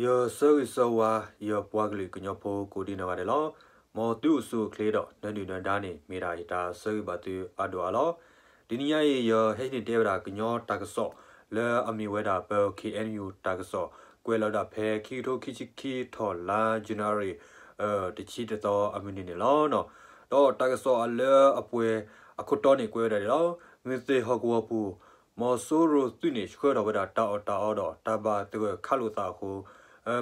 ယဆၢဂ့ၤဆၢဝါ ယပှၤကလုာ်ကညီဖိကိးဒံနီၢ်ဂၤဒဲးလီၤ. မ်သုအိၣ်ဆူၣ်အိၣ်ချ့ဒီး နၢဒုၣ်နၢဒါန့ၣ် မ့ၢ်ဒၣ်ယတၢ်ဆၢဂ့ၤဘၣ်သုအဒိၣ်အါလီၤ. တနံၤညါအံၤ ယဟဲဟံးန့ၢ်တဲဝဲဒၣ်ကညီတၢ်ကစီၣ် လၢအမ့ၢ်ဝဲဒၣ်ပ ခ့ၣ်အဲၣ်ယူၣ် တၢ်ကစီၣ် ကွဲးလီၤဝဲဒၣ်ဖဲ ခံကထိခံဆံခံထီၣ် လါယနူၤအါရံၤ တဆံတသီအမုၢ်နံၤန့ၣ်လီၤ. ဒီးတၢ်ကစီၣ်အလၢအပှဲၤအခိၣ်တီန့ၣ် ကွဲးဝဲဒၣ်ဒ်လီၤ. မုၢ်သ့ၣ်ဟီၣ်ကဝီၤပူၤ မီၤစိရိၤသုးန့ၣ် ဆှၢထီၣ်ဝဲဒၣ်တၢ်အီၣ်တၢ်အီဒီး တၢ်ဘၣ်သဂၢၢ်ခးလိာ်သးအဃိ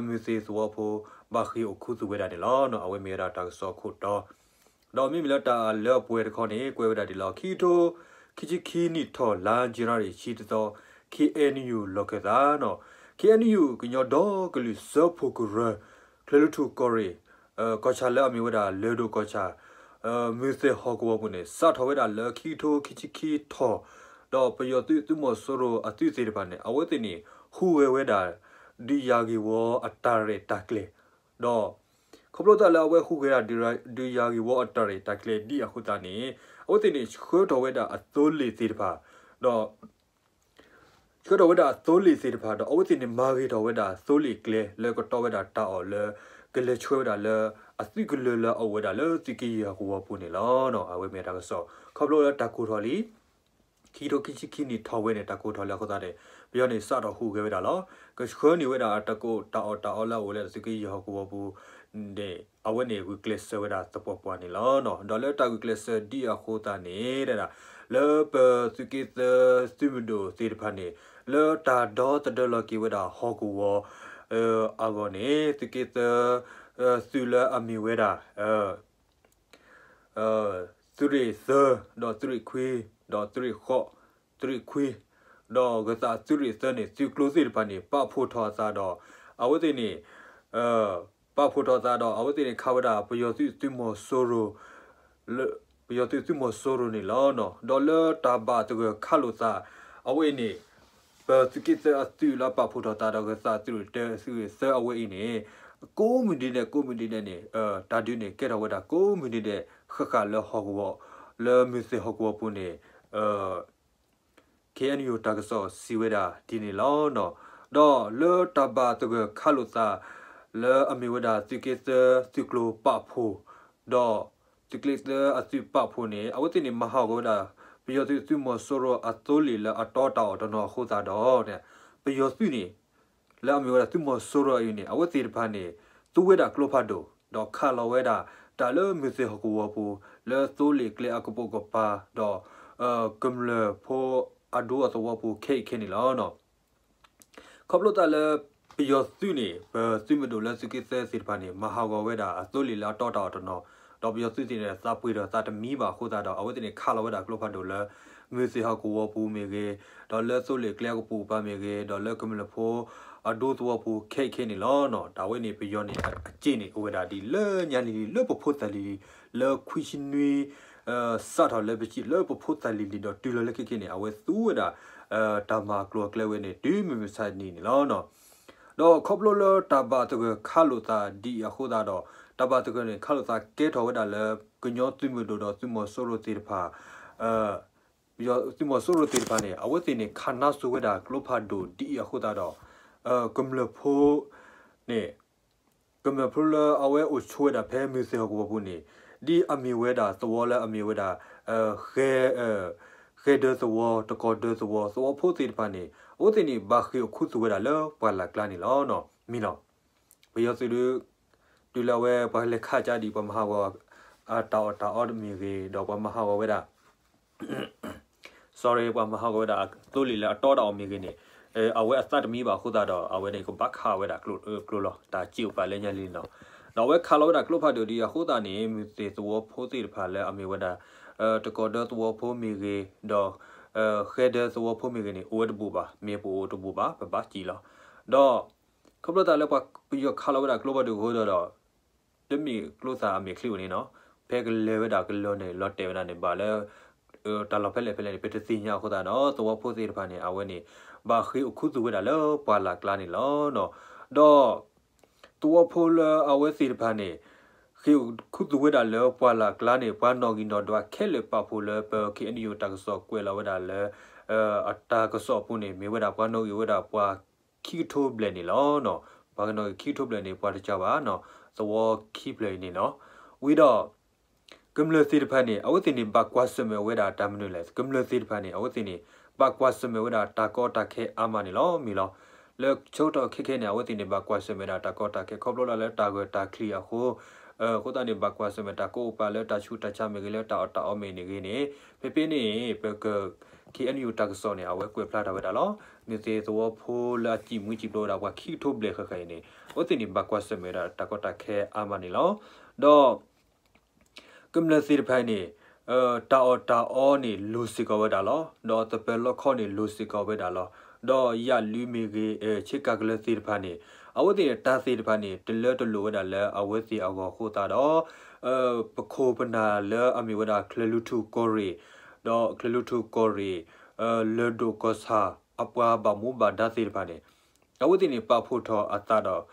မုၢ်သ့ၣ်သဝီဖိ ဘၣ်ဃ့ၢ်အိၣ်ခူသူၣ်ဝဲဒၣ်န့ၣ်လီၤ. အဝဲမ့ၢ်ဝဲဒၣ်တၢ်ကစီၣ်ခိၣ်တီ ဒီးမ့မ့ၢ်လၢတၢ်လၢအပှဲၤတခီန့ၣ် ကွဲးဝဲဒၣ်ဒ်လီၤ. ခံကထိ ခံဆံခံနံၣ်ထီၣ် လါယနူၤအါရံၤ ဆံတသီ ခ့ၣ်အဲၣ်ယူၣ် လီၢ်ခၢၣ်သးနီၤ ခ့ၣ်အဲၣ်ယူၣ် ကညီဒီကလုာ်စၢဖှိၣ်ကရၢ ချၢၣ်လွံၢ်ထူၣ်ကီၢ်ရ့ၣ် ကီၢ်ဆၣ်လၢအမ့ၢ်ဝဲဒၣ် လၢၢ်ဒိၣ်ကီၢ်ဆၣ် မုၢ်သ့ၣ်ဟီၣ်ကဝီၤပူၤန့ၣ် စးထီၣ်ဝဲဒၣ်လၢခံကထိခံဆံခံထီၣ် ဒီးပယီၤသုး သုးမီၤစိရိၤအသုးသ့ၣ်တဖၣ်န့ၣ် အဝဲသ့ၣ်န့ၣ် ဟူးဂဲၤဝဲဒၣ် ဒုးယၤဂ့ၢ်ဝီအတၢ်ရဲၣ်တၢ်ကျဲၤ ဒီး ခီဖျိသတးလၢအဝဲဟူးဂဲၤဒၣ် ဒုးယၤဂ့ၢ်ဝီအတၢ်ရဲၣ်တၢ်ကျဲၤဒ်အဃိသတးန့ၣ် အဝဲသ့ၣ်န့ၣ် ဆှၢထီၣ်ဝဲဒၣ်အသိလ့ၣ်သ့ၣ်တဖၣ် ဒီး ဆှၢထီၣ်ဝဲဒၣ်အသိလ့ၣ်သ့ၣ်တဖၣ် ဒီးအဝဲသ့ၣ်န့ၣ် မၤဂ့ၤထီၣ်ဝဲဒၣ်သိလ့ၣ်ကျဲလၢကတီဝဲဒၣ်တၢ်အီၣ်လၢ ကလဲၤဆှၢဝဲဒၣ်လၢ အသုးကလၢၤလၢအအိၣ်ဝဲဒၣ်လၢသုးက့ယဲၢ်ဟီၣ်ကဝီၤပူၤန့ၣ်လီၤ. အဝဲမ့ၢ်တၢ်ကစီၣ် ခီဖျိလၢတၢ်ကိၢ်ထီၣ်လံ ခံကထိခံဆံခံနံၣ်ထီၣ်ဝဲန့ၣ် တၢ်ကိၢ်ထီၣ်လံအဃိသတးန့ၣ် ပယီၤန့ၣ် စးထီၣ်ဟူးဂဲၤဝဲဒၣ်လီၤ. ကဆှၢန့ၢ်ဝဲဒၣ်တၢ်ကိၢ်တၢ်အီၣ်တၢ်အီလၢအအိၣ်လၢသုးက့ယဲၢ်ဟီၣ်ကဝီၤပူၤန့ၣ် အဝဲန့ၣ်ဂုာ်ကျဲးစၢးဝဲဒၣ်သပှၢ်ပှၢ်န့ၣ်လီၤ. ဒီးလၢတၢ်ဂုာ်ကျဲးစၢးဒ်အဃိသတးန့ၣ် လၢပသုးက့သၢသုးမုၢ်ဒိၣ်သ့ၣ်တဖၣ်န့ၣ် လၢတၢ်ဒီသဒၢလီၤက့ၤဝဲဒၣ်ဟီၣ်ကဝီၤ အဂီၢ်န့ၣ် သုးက့သၢ သုးလၢအမ့ၢ်ဝဲဒၣ် သုးရ့ၣ်သၢ ဒီးသုးရ့ၣ်ခွံ ဒီးသုးရ့ၣ်ဃိး သုးရ့ၣ်ခွံ ဒီးဂၢၤသးသုးရ့ၣ်သၢန့ၣ် သုးကျိၤသ့ၣ်တဖၣ်န့ၣ် ပာ်ဖှိၣ်ထီၣ်အသးဒီး အဝဲသ့ၣ်န့ၣ် ပာ်ဖှိၣ်ထီၣ်အသးဒီး အဝဲသ့ၣ်န့ၣ်ခးဝဲဒၣ် ပယီၤသုးသုးမီၤစိရိၤ လၢ ပယီၤသုးသုးမီၤစိရိၤန့ၣ်လီၤ. ဒီးလၢတၢ်ဘၣ်သဂၢၢ်ခးလိာ်သး အဝဲအံၤန့ၣ် ပသုးက့သၢအသုးလၢပာ်ဖှိၣ်ထီၣ်သးဒီး ဂၢၤသးသုးရ့ၣ်တၢ သုးရ့ၣ်သၢအဝဲအံၤန့ၣ် ကိးမုၢ်နံၤဒဲး ကိးမုၢ်နံၤဒဲးန့ၣ် တၢ်ဒုးန့ၣ် ကဲထီၣ်ဝဲဒၣ်ကိးမုၢ်နံၤဒဲး ဃၣ်ဃၣ်လၢဟီၣ်ကဝီၤ လၢမုၢ်သ့ၣ်ဟီၣ်ကဝီၤပူၤန့ၣ် ခ့ၣ်အဲၣ်ယူၣ် တၢ်ကစီၣ်စံးဝဲဒၣ်ဒ်န့ၣ်လီၤ. ဒီးလၢတၢ်ဘၣ်သဂၢၢ်ခးလိာ်သး လၢအမ့ၢ်ဝဲဒၣ်သုးက့သၢသုးကျိၤပာ်ဖှိၣ် ဒီးသုးက့သၢအသုးပာ်ဖှိၣ်န့ၣ် အဝဲသ့ၣ်န့ၣ် မၤဟးဂီၤဝဲဒၣ် ပယီၤသုးသုးမီၤစိရိၤအသိလ့ၣ်လၢအတီတၢ်အီၣ်တနီၤအဃိသတးဒီး ပယီၤသုးန့ၣ် လၢအမ့ၢ်ဝဲဒၣ်သုးမီၤစိရိၤအံၤန့ၣ် အဝဲသ့ၣ်တဖၣ်န့ၣ် သူဝဲဒၣ်ကျိဖးဒိၣ် ဒီးခးလီၤဝဲဒၣ် တၢ်လၢမုၢ်သ့ၣ်ဟီၣ်ကဝီၤပူၤ လၢသိလ့ၣ်ကျဲအကပိာ်ကပၤ ဒီး ကမျၢၢ်ဖိအဒိအသဝီပူၤခဲအံၤခဲန့ၣ်လီၤ. ခီဖျိသးလၢ ပယီၤသုးန့ၣ် ပသုးမုၢ်ဒိၣ်လၢသုးက့သၢသ့ၣ်တဖၣ်န့ၣ် မၤဟးဂီၤဝဲဒၣ်အသိလ့ၣ်လၢအတီတၢ်အီၣ်တနီၤ ဒီးပယီၤသုးသ့ၣ်န့ၣ် သးပှ့ၤဒီးသးတမံဘၣ်အဃိသတးဒီး အဝဲသ့ၣ်န့ၣ် ခးလီၤဝဲဒၣ်ကျိဖးဒိၣ်လၢ မုၢ်သ့ၣ်ဟီၣ်ကဝီၤပူၤမ့ၢ်ဂ့ၤ, ဒီးလၢသိလ့ၣ်ကျဲအကပိာ်ကပၤမ့ၢ်ဂ့ၤ, ဒီးလၢကမျၢၢ်ဖိအဒိသဝီပူၤခဲအံၤခဲန့ၣ်လီၤ. တၢ်ဝဲန့ၣ် ပယီၤန့ၣ် အစ့န့ၣ် အိၣ်ဝဲဒၣ်ဒ်လၢညါလံၤလံၤ လၢပဖိသၣ်လံၤလံၤ လၢခွံဆံနွံ စးထီၣ်လၢပစံးလၢပဖိသၣ်လံၤလံၤဒီးတုၤလီၤလၢခဲခဲန့ၣ် အဝဲသူဝဲဒၣ် တၢ်မၤကျိၤအကျဲဝဲန့ၣ် တုၤမုၢ်မဆါတနံၤန့ၣ်လီၤ. ဒီးခီဖျိလၢတၢ်ဘၣ်သဂၢၢ်ခးလိာ်သးဒ်အံၤအဃိသတးဒီး တၢ်ဘၣ်သဂၢၢ်န့ၣ် ခးလိာ်သးကဲထီၣ်ဝဲဒၣ်လၢ ကညီသုးမုၢ်ဒိၣ်ဒီးသုးမီၤစိရိၤသ့ၣ်တဖၣ် သုးမီၤစိရိၤသ့ၣ်တဖၣ်န့ၣ် အဝဲသ့ၣ်န့ၣ် ခးနါစိၤဝဲဒၣ်ကျိဖးဒိၣ်ဒ်အံၤအဃိသတးဒီး ကမျၢၢ်ဖိန့ၣ် ကမျၢၢ်ဖိလၢအဝဲအိၣ်ဆိးဝဲဒၣ်ဖဲမုၢ်သ့ၣ်ဟီၣ်ကဝီၤပူၤန့ၣ် ဒ်အမ့ၢ်ဝဲဒၣ်သဝီလၢအမ့ၢ်ဝဲဒၣ် ဃဲ ဃဲဒၢသဝီ တကီၤဒၢသဝီ သဝီဖိသ့ၣ်တဖၣ်န့ၣ် အဝဲသ့ၣ်န့ၣ် ဘၣ်ဃ့ၢ်အိၣ်ခူသူၣ်ဝဲဒၣ်လၢပှၢ်လၢ်ကျါန့ၣ်လီၤ. မ့ၢ်လီၤ. ပယီၤသုးဒု တုၤလၢအဝဲပှၤလဲၤခးကါဒံး ပှၤမၤဟးဂီၤ တၢ်အီၣ်တၢ်အီမ့ၢ်ဂ့ၤ ဒီးပှၤမၤဟးဂီၤဝဲဒၣ် sorry ပှၤမၤဟးဂီၤဝဲဒၣ်အသိလ့ၣ်လၢအတီတၢ်အီၣ်မ့ၢ်ဂ့ၤန့ၣ် အဝဲအသးတမံဘၣ်အဃိသတးဒီး အဝဲန့ၣ်ကဘၣ်ခးဝဲဒၣ်ကျိလီၤ. တၢ်စ့အိၣ်ပာ်လၢညါလံနီၤ. ဒီးအဝဲခးလီၤဝဲဒၣ်ကျိဖးဒိၣ်ဒ်အဃိသတးန့ၣ် မုၢ်သ့ၣ်သဝီဖိသ့ၣ်တဖၣ်လၢအမ့ၢ်ဝဲဒၣ် တကီၤဒၢသဝီဖိမ့ၢ်ဂ့ၤ ဒီး ဃဲဒၢသဝီဖိမ့ၢ်ဂ့ၤန့ၣ် အိၣ်ဝဲတဘူၣ်ဘၣ်, မ့ၢ်ပအိၣ်တဘူၣ်ဘၣ် ပဘၣ်စံးလီၤ. ဒီး ခီဖျိသးလၢပှၤပယီၤခးလီၤဝဲဒၣ်ကျိဖးဒိၣ်အဃိသတးဒီး တမ့ၢ်ကျိသၣ်အမဲာ်ချံအိၣ်န့ၣ်နီၤ, ဖဲကလဲၤဝဲဒၣ်ကလီၤန့ၣ် လီၤတဲာ်ဝဲဒၣ်န့ၣ် ဘၣ်လၢ တၢ်လီၢ်ဖဲလဲၣ်ဖဲလဲၣ်န့ၣ် ပတသ့ၣ်ညါအဃိသတးဒီး သဝီဖိသ့ၣ်တဖၣ်န့ၣ် အဝဲန့ၣ် ဘၣ်ဃ့ၢ်အိၣ်ခူသူၣ်ဝဲဒၣ်လၢပှၢ်လၢ်ကျါန့ၣ်လီၤ. ဒီး သဝီဖိလၢအဝဲသ့ၣ်တဖၣ်န့ၣ် ဃ့ၢ်အိၣ်ခူသူၣ်ဝဲဒၣ်လၢပှၢ်လၢ်ကျါန့ၣ် ပှၤနီၣ်ဂံၢ်နီၣ်ဒွးခဲလၢာ်ပာ်ဖှိၣ်လၢပ ခ့ၣ်အဲၣ်ယူၣ် တၢ်ကစီၣ်ကွဲးလီၤဝဲဒၣ်လၢ အတၢ်ကစီၣ်အပူၤန့ၣ် မ့ၢ်ဝဲဒၣ်ပှၤနီၣ်ဂံၢ်ဝဲဒၣ်ပှၤခံကထိဘျဲၣ်န့ၣ်လီၤ. ပှၤကနီၤဂ့ၤခံကထိဘျဲၣ်န့ၣ် ပှၤတကးဘၣ်နီၤ, သဝီခံဖျၢၣ်အံၤန့ၣ်နီၤ. ဝံၤဒီး ကမျၢၢ်သ့ၣ်တဖၣ်န့ၣ် အဝဲသ့ၣ်န့ၣ် ဘၣ်ကွၢ်ဆၢၣ်မဲာ်ဝဲဒၣ်တၢ်မနုၤလဲၣ်, ကမျၢၢ်သ့ၣ်တဖၣ်န့ၣ် အဝဲသ့ၣ်န့ၣ် ဘၣ်ကွၢ်ဆၢၣ်မဲာ်ဝဲဒၣ်တၢ်ကီတၢ်ခဲအါမးန့ၣ်လီၤ. မ့ၢ်လီၤ, လၢဆၢကတီၢ်ခဲခဲန့ၣ် အဝဲသ့ၣ်န့ၣ် ဘၣ်ကွၢ်ဆၢၣ်မဲာ်ဒၣ်တၢ်ကီတၢ်ခဲ ခီဖျိလၢတၢ်ဂၢၢ်တၢ်ကျၢၤအဃိ, အဃိသတးန့ၣ် ဘၣ်ကွၢ်ဆၢၣ်မဲာ်တၢ်ကီအိၣ်ပာ်လၢတၢ်ဆူးတၢ်ဆါမ့ၢ်ဂ့ၤ လၢတၢ်အီၣ်တၢ်အီမ့ၢ်ဂ့ၤန့ၣ်, ဖဲဖဲန့ၣ် ပက ခ့ၣ်အဲၣ်ယူၣ် တၢ်ကစီၣ်န့ၣ် အဝဲကွဲးဖျါထီၣ်ဝဲဒၣ်လီၤ. မ့ၢ်သ့ၣ်သဝီဖိလၢအစံၣ်မှံစံၣ်ဖျိဝဲဒၣ်ပှၤခံကထိဘျဲၣ်ဃၣ်ဃၣ်အံၤန့ၣ် အဝဲသ့ၣ်န့ၣ် ဘၣ်ကွၢ်ဆၢၣ်မဲာ်ဝဲဒၣ်တၢ်ကီတၢ်ခဲအါမးန့ၣ်လီၤ. ဒီး ကမျၢၢ်သ့ၣ်တဖၣ်အံၤန့ၣ် တၢ်အီၣ်တၢ်အီန့ၣ် လိၤစ့ၢ်ကီးဝဲဒၣ်လီၤ. ဒီးသပၢၤလီခီန့ၣ် လိၤစ့ၢ်ကီးဝဲဒၣ်လီၤ. ဒီးယၣ်လုၢ်မ့ၢ်ဂ့ၤ, ဆ့ကၤကလၢၤသ့ၣ်တဖၣ်န့ၣ် အဝဲသ့ၣ်န့ၣ် တၢ်သ့ၣ်တဖၣ်န့ၣ် တလၢတလိၣ်ဝဲဒၣ်လၢအဝဲသ့ၣ်အဂီၢ်အဃိသတးဒီး ပခိၣ်ပနၢ်လၢအမ့ၢ်ဝဲဒၣ် ချၢၣ်လွံၢ်ထူၣ်ကီၢ်ရ့ၣ်, ဒီးချၢၣ်လွံၢ်ထူၣ်ကီၢ်ရ့ၣ်, လၢၢ်ဒိၣ်ကီၢ်ဆၣ် အပှၤဘၣ်မူဘၣ်ဒါသ့ၣ်တဖၣ်န့ၣ် အဝဲသ့ၣ်န့ၣ် ပာ်ဖှိၣ်ထီၣ်အသးဒီး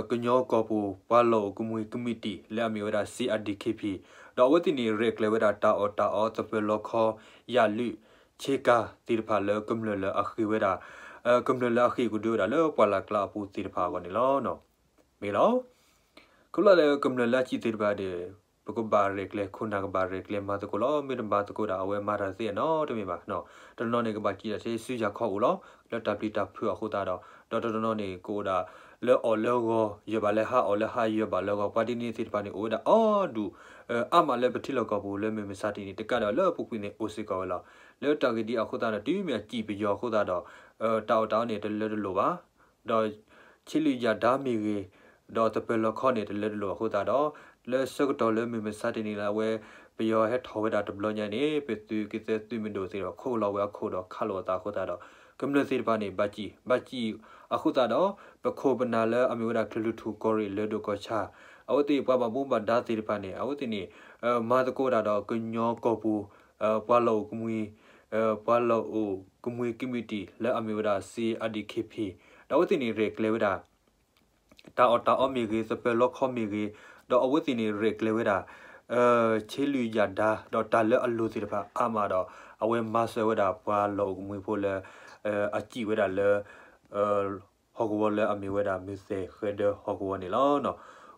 ကညီကီၢ်ပူၤ ပှၤလီၢ်အိၣ်ကမှံကမံးတံာ် လၢအမ့ၢ်ဝဲဒၣ် စ့အဒံးခ့ဖံ, ဒီးအဝဲသ့ၣ်န့ၣ် ရဲၣ်ကျဲၤဝဲဒၣ်တၢ်အီၣ်တၢ်အီ သပၢၤလီခီ, ယၣ်လုၢ်, ဆ့ကၤသ့ၣ်တဖၣ်လၢကမျၢၢ်လၢအဃ့ၢ်ဝဲဒၣ်, ကမျၢၢ်လၢအဃ့ၢ်ကဒုဝဲဒၣ်လၢပှၢ်လၢ်ကျါအပူၤသ့ၣ်တဖၣ်အဂီၢ်န့ၣ်လီၤ. မ့ၢ်လီၤ. ခီဖျိလၢကမျၢၢ်လၢအစံၣ်သ့ၣ်တဖၣ်ဒီး ပကဘၣ်ရဲၣ်ကျဲၤ ခိၣ်နၢ်ကဘၣ်ရဲၣ်ကျဲၤမၤသကိးလီၤ. မ့ၢ်တမၤသကိးဒီး အဝဲမၤတၢ်သ့အနီတမ့ၢ်ဘၣ်. တနီၤန့ၣ် ကဘၣ်စံၣ်တၢ်ထဲဆူယၤခီအိၣ်လီၤ လၢတၢ်ပျံၤတၢ်ဖုးအဃိသတးဒီး, ဒီးတနီၤန့ၣ် ကအိၣ်ဒၣ်လၢအီၣ်လၢဂီၤ ယၢၤဘၣ်လၢဟါ အီၣ်လၢဟါ ယၢၤဘၣ်လၢဂီၤ, ပှၤဒ်န့ၣ်သ့ၣ်တဖၣ်န့ၣ် အိၣ်ဝဲဒၣ်အီၤဒူၣ် အါမးလၢပထံလီၢ်ကီၢ်ပူၤလၢမုၢ်မဆါတနံၤ တကးဒီးလၢအပူၤကွံာ်န့ၣ် အိၣ်စ့ၢ်ကီးဝဲလီၤ. လၢတၢ်ဂ့ၢ်ဒ်အဃိသတးဒီး တုၤမ့ၢ်အစံၣ်ပယီၤအဃိသတးဒီး တၢ်အီၣ်တၢ်အီန့ၣ် တလၢတလိၣ်ဘၣ် ဒီး ဆ့လုၢ်ယၣ်ဒါမ့ၢ်ဂ့ၤ, ဒီးသပၢၤလီခီန့ၣ် တလၢတလိၣ်အဃိသတးဒီး, လၢဆၢကတီၢ်လၢမုၢ်မဆါတနံၤလၢအဝဲ ပယီၤဟဲထီၣ်ဝဲဒၣ်တဘျီညါန့ၣ် ပသုးက့သၢသုးမုၢ်ဒိၣ်သ့ၣ်ဒီး ခိးလီၤဝဲအခိၣ်ဒီးခးလိာ်အသးအဃိသတးဒီး, ကမျၢၢ်သ့ၣ်တဖၣ်န့ၣ် ဘၣ်စံၣ်, ဘၣ်စံၣ်အဃိသတးဒီး ပခိၣ်ပနၢ်လၢအမ့ၢ်ဝဲဒၣ် ချၢၣ်လွံၢ်ထူၣ်ကီၢ်ရ့ၣ် လၢၢ်ဒိၣ်ကီၢ်ဆၣ်, အဝဲသ့ၣ်ပှၤဘၣ်မူဘၣ်ဒါသ့ၣ်တဖၣ်န့ၣ် အဝဲသ့ၣ်န့ၣ် မၤသကိးတၢ်ဒီးကညီကီၢ်ပူၤ ပှၤလီၢ်အိၣ်ကမှံ ပှၤလီၢ်အိၣ်ကမှံကမံးတံာ် လၢအမ့ၢ်ဝဲဒၣ် စ့အဒံးခ့ဖံ, ဒီးအဝဲသ့ၣ်န့ၣ် ရဲၣ်ကျဲၤဝဲဒၣ် တၢ်အီၣ်တၢ်အီမ့ၢ်ဂ့ၤ, သပၢၤလီခီမ့ၢ်ဂ့ၤ, ဒီးအဝဲသ့ၣ်န့ၣ် ရဲၣ်ကျဲၤဝဲဒၣ် ဆ့လုၢ်ယၣ်ဒါ ဒီးတၢ်လၢအလိၣ်သ့ၣ်တဖၣ်အါမးဒီး အဝဲမၤစၢၤဝဲဒၣ်ပှၤလီၢ်အိၣ်ကမှံဖိလၢ အစံၣ်ဝဲဒၣ်လၢ ဟီၣ်ကဝီၤလၢအမ့ၢ်ဝဲဒၣ် မုၢ်သဲၣ်ဃဲဒၢဟီၣ်ကဝီၤန့ၣ်လီၤ.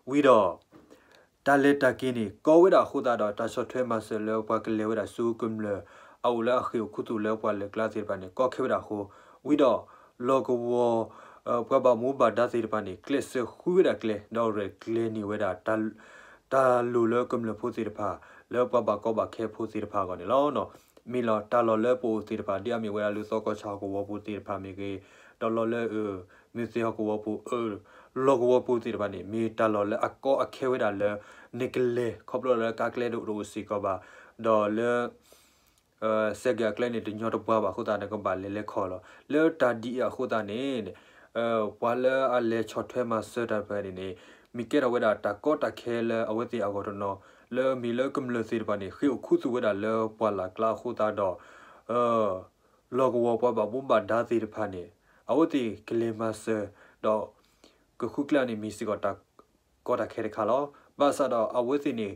ဝံၤဒီး တၢ်လဲၤတၢ်က့ၤန့ၣ် ကီဝဲဒၣ်အဃိသတးဒီး တၢ်ဆီၣ်ထွဲမၤစၢၤလၢပှၤကလဲၤဝဲဒၣ်ဆူကမျၢၢ် အအိၣ်လၢအဃ့ၢ်အိၣ်ခူသူၣ်လၢပှၢ်လၢ်ကျါသ့ၣ်တဖၣ်န့ၣ် ကီခဲဝဲဒၣ်အဃိ, ဝံၤဒီး လီၢ်ကဝီၤ ပှၤဘၣ်မူဘၣ်ဒါသ့ၣ်တဖၣ်န့ၣ် ကျဲးစၢးဃုဝဲဒၣ်ကျဲ ဒီးရဲၣ်ကျဲၤန့ၢ်ဝဲဒၣ် တၢ်လိၣ်လၢကမျၢၢ်ဖိသ့ၣ်တဖၣ် လၢပှၤဘၣ်ကီဘၣ်ခဲဖိသ့ၣ်တဖၣ်အဂီၢ်န့ၣ်လီၤ. မ့ၢ်လီၤ တၢ်လီၢ်လၢပအိၣ်သ့ၣ်တဖၣ် ဒ်အမ့ၢ်ဝဲဒၣ် လူၢ်သီကီၢ်ဆၣ်ဟီၣ်ကဝီၤပူၤသ့ၣ်တဖၣ်မ့ၢ်ဂ့ၤ, ဒီးလီၢ်လၢ မုၢ်သဲၣ်ဟီၣ်ကဝီၤပူၤ လီၢ်ကဝီၤပူၤသ့ၣ်တဖၣ်န့ၣ် မ့ၢ်တၢ်လီၢ်လၢအကီအခဲဝဲဒၣ်လၢ နကလဲၤ ခီဖျိလၢကါကျဲဒိၣ်တအိၣ်စ့ၢ်ကီးဘၣ်, ဒီးလၢ စဲးက့ၤအကျဲန့ၣ် တညီတပှၢ်ဘၣ်အဃိသတးန့ၣ် ကဘၣ်လဲၤလဲၤခီလီၤ. လၢတၢ်ဒ်အံၤအဃိသတးန့ၣ် ပှၤလၢအလဲၤဆီၣ်ထွဲမၤစၢၤတၢ်တဖၣ်န့ၣ်န့ၣ် မ့ၢ်ကဲထီၣ်ဝဲဒၣ်တၢ်ကီတၢ်ခဲလၢအဝဲသ့ၣ်အဂီၢ်တနီၤ လၢမ့ၢ်လၢကမျၢၢ်သ့ၣ်တဖၣ်န့ၣ် ဃ့ၢ်အိၣ်ခူသူၣ်ဝဲဒၣ်လၢပှၢ်လၢ်ကျါအဃိသတးဒီး လီၢ်ကဝီၤပှၤဘၣ်မူဘၣ်ဒါသ့ၣ်တဖၣ်န့ၣ် အဝဲသ့ၣ်ကလဲၤမၤစၢၤ ဒီး ကဃုကျဲန့ၣ်မ့ၢ်စ့ၢ်ကီးတၢ်ကီတၢ်ခဲတခါလီၤ. ဘၣ်ဆၣ်ဒီးအဝဲသ့ၣ်န့ၣ်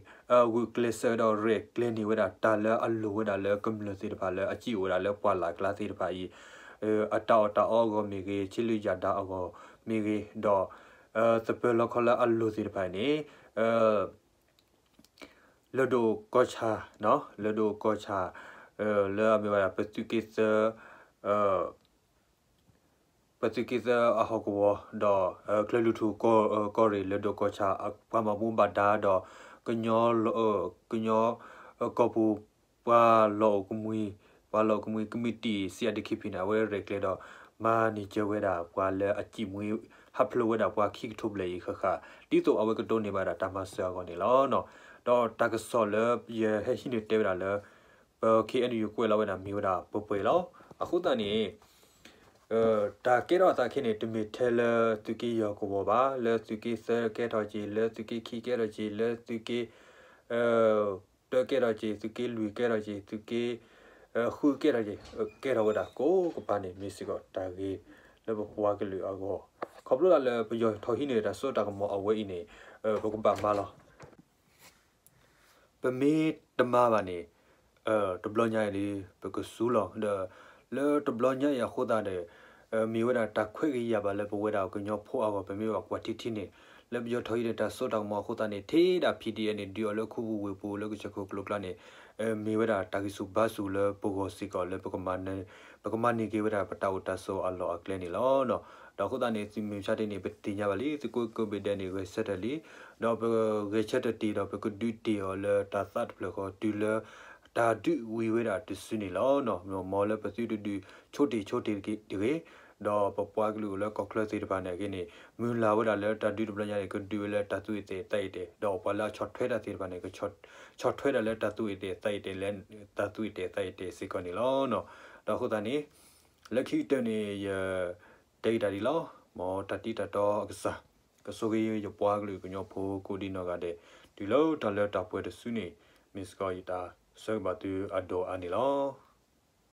ဂုာ်ကျဲးစၢးဒီးရဲၣ်ကျဲၤန့ၢ်ဝဲဒၣ် တၢ်လၢအလိၣ်ဝဲဒၣ်လၢကမျၢၢ်သ့ၣ်တဖၣ်လၢအစံၣ်အိၣ်ဝဲဒၣ်လၢပှၢ်လၢ်ကျါသ့ၣ်တဖၣ်အံၤ အတၢ်အီၣ်တၢ်အီအဂီၢ်မ့ၢ်ဂ့ၤ, ဆ့လုၢ်ယၣ်ဒါအဂီၢ်မ့ၢ်ဂ့ၤ, ဒီး သပၢၤလီခီလၢအလိၣ်သ့ၣ်တဖၣ်န့ၣ် လၢၢ်ဒိၣ်ကီၢ်ဆၣ်, လၢၢ်ဒိၣ်ကီၢ်ဆၣ် လၢအမ့ၢ်ဝဲဒၣ် ပသုးက့သၢ ပသုးက့သၢအဟီၣ်ကဝီၤ ဒီး ကၠဲၤလွီၢ်ထူၣ်ကီၢ်ရ့ၣ် လၢၢ်ဒိၣ်ကီၢ်ဆၣ် ပှၤဘၣ်မူဘၣ်ဒါဒီး ကညီ ကညီကီၢ်ပူၤ ပှၤလီၢ်အိၣ်ကမှံ, ပှၤလီၢ်အိၣ်ကမှံကမံးတံာ် စံးအဒ့ခံဖံန့ၣ် အဝဲရဲၣ်ကျဲၤဒီး မၤန့ၢ်ကၢၤဝဲဒၣ်ပှၤလၢအစံၣ်မှံဟးဖျိးဝဲဒၣ်ပှၤခံကထိဘျဲၣ်အံၤဃၣ်ဃၣ် ဒ်သိးအဝဲကဒိးန့ၢ်ဘၣ်ဒၣ်တၢ်မၤစၢၤအဂီၢ်န့ၣ်လီၤ. ဒီးတၢ်ကစီၣ်လၢယဟဲဟံးန့ၢ်တဲဝဲဒၣ်လၢ ပ ခ့ၣ်အဲၣ်ယူၣ် ကွဲးလီၤဝဲဒၣ်မ့ၢ်ဝဲဒၣ်ပှဲၤပှဲၤလီၤ. အဃိသတးန့ၣ် တၢ်ကဲထီၣ်အသးခဲန့ၣ် တမ့ၢ်ထဲလၢသုးက့ယဲၢ်ကဝီၤဘၣ်, လၢသုးက့သၢကဲထီၣ်က့ၤ, လၢသုးက့ခံကဲထီၣ်က့ၤ, လၢသုးက့ တၢကဲထီၣ်က့ၤ, သုးက့လွံၢ်ကဲထီၣ်က့ၤ, သုးက့ ဃုကဲထီၣ်က့ၤ, ကဲထီၣ်ဝဲဒၣ်ကိးကပၤန့ၣ် မ့ၢ်စ့ၢ်ကီးတၢ်ဂ့ၤလၢပပှၤကလုာ်အဂီၢ်, ခီဖျိလၢပယီၤထီၣ်ဟံးန့ၢ်တၢ်စိတၢ်ကမီၤအဝဲအံၤန့ၣ် ပကဘၣ်မၤလီၤ. ပမ့ၢ်တမၤဘၣ်န့ၣ် တဘျီညါအံၤဒီး ပကစူၤလီၤဒီး လၢတဘျီညါအံၤအဃိသတးဒီး မ့ၢ်ဝဲဒၣ်တၢ်ခွဲးကယာ်ဘၣ်လၢပဝဲဒၣ်ကညီဖိအဂီၢ် ပမ့ၢ်ဘၣ်ကွၢ်ထံထံန့ၣ် လၢပယီၤထီၣ်ဟံးန့ၣ် တၢ်စိတၢ်ကမီၤအဃိသတးန့ၣ် ထဲဒၣ် PDF န့ၣ် ဒုးအီၤလၢခူပူၤဝ့ၢ်ပူၤလၢကစၢၢ်ခိၣ်ကျိၤကျါန့ၣ် မ့ၢ်ဝဲဒၣ်တၢ်ဂံၢ်ဆူၣ်ဘါဆူၣ်လၢပဂီၢ်စ့ၢ်ကီးလၢ ပကမၤန့ၢ်က့ၤဝဲဒၣ်ပတၢ်အိၣ်တၢ်ဆိးအလီၢ်အကျဲန့ၣ်လီၤ. ဒီးအဃိသတးန့ၣ် သုးမုၢ်ဆါတ့ၢ်န့ၣ် ပသ့ၣ်ညါဘၣ်လံ သုးခိၣ်ကိးဘ့ၣ်ဒဲးန့ၣ် ဂဲၤဆၢထၢၣ်လံ ဒီးပဂဲၤဆၢထၢၣ်တ့ၢ်ဒီး ပကဒုးတ့ၢ်အီၤလၢတၢ်သးတဖျၢၣ်ဃီ တုၤလၢ တၢ်ဒုးဝံၤဝဲဒၣ်တစုန့ၣ်လီၤ. မ်လၢပသုတဒုးဆိတ့ၢ်ဆိတ့ၢ်တဂ့ၤ, ဒီးပပှၤကလုာ်အိၣ်လၢကီၢ်ချၢသ့ၣ်တဖၣ်န့ၣ်အဂ့ၢ်န့ၣ် မုၢ်လၢ်ဝဲဒၣ်လၢတၢ်ဒုးတဘျီညါန့ၣ် ကဒုးဝဲလၢတၢ်သူၣ်အ့ၣ်သ့ၣ်သးအ့ၣ်တဲာ်, ဒီးပှၤလၢအဆီၣ်ထွဲတၢ်သ့ၣ်တဖၣ်န့ၣ် ကဆီၣ်ထွဲဒၣ်လၢတၢ်သူၣ်အ့ၣ်သ့ၣ်သးအ့ၣ်တဲာ် လၢတၢ်သူၣ်အ့ၣ်တဲာ်သးအ့ၣ်တဲာ်စ့ၢ်ကီးန့ၣ်လီၤ. ဒီးအဃိသတးန့ၣ် လၢခံကတၢၢ်န့ၣ် ယတဲက့ၤတၢ်ဒ်လီၤ. မ်တၢ်တံၢ်တၢ်တီအကစၢ် ကဆိၣ်ဂ့ၤယပှၤကလုာ်ကညီဖိကိးဒံနီၢ်ဂၤဒဲး တုၤလၢတၢ်လၢတၢ်ပှဲၤတစုန့ၣ် မ့ၢ်စ့ၢ်ကီးယတၢ်ဆၢဂ့ၤဘၣ်သုအဒိၣ်အါန့ၣ်လီၤ.